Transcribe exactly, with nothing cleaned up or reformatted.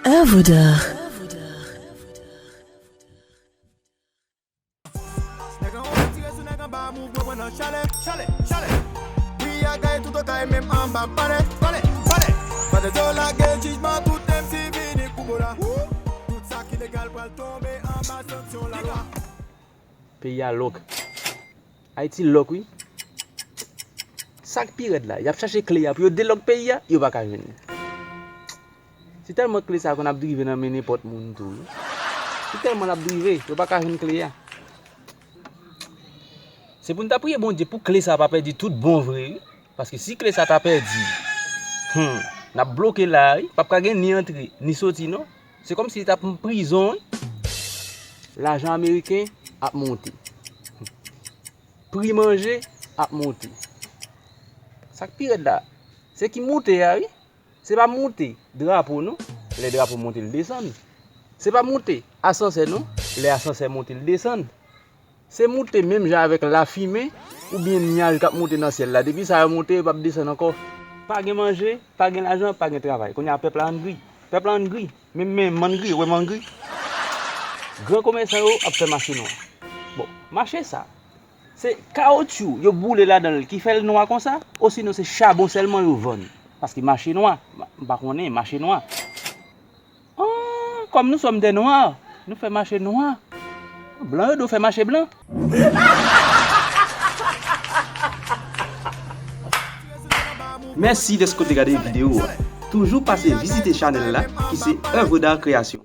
Œuvre d'art. Nèg anwo tire sou nèg anba, move yo pran nan chalè, chalè, chalè. Wi a gaye tout okay, menm anba palè, palè, palè. Fade yo lage jijman, tout M C vini koubo la. Tout sa ki legal pral tonbe anba sanksyon lalwa. Peyi a lòk. Ayiti lòk wi. Sa k pi rèd la, y ap chache kle a pou yo delòk peyi a, yo pa ka jwenn li. Se tèlman kle sa a konn ap drive nan men nenpòt moun tou wi. Se tèlman l ap drive, yo pa ka jwenn kle a. Se pou n ta priye Bondye pou kle sa a pa pèdi tout bon vre wi. Paske si kle sa ta pèdi, hmm, n ap bloke la a wi, p ap ka gen ni antre, ni soti non. Se kòmsi li t ap prizon wi. Lajan ameriken ap monte. Pri manje ap monte. Sa k pi rèd la, se ki moute a wi. Se pa moute drapo non. Lè drapo monte l desann. Se pa moute asansè non. Lè asansè monte l desann. Se moute menm jan avèk lafimen oubyen nyaj k ap monte nan syèl la. Depi sa yo monte, yo p ap desann ankò. Pa gen manje, pa gen lajan, pa gen travay. Kounye a pèp la angry. Pèp la angry. Menm men m angry, ou wè m angry. Gran komèsan yo ap fè mache nwa. Bon, mache sa, se kawotchou yo boule ladan l ki fè l nwa konsa, osinon se chabon sèlman yo vann? Paske mache nwa, m pa konnen, mache nwa. Ah, kòm nou sòm dè nwa, nou fè mache nwa. Blan yo dwe fè mache blan. Mèsi dèske w te gade videyo a. Toujou pase vizite chanèl la ki se Œuvre d'Art Création.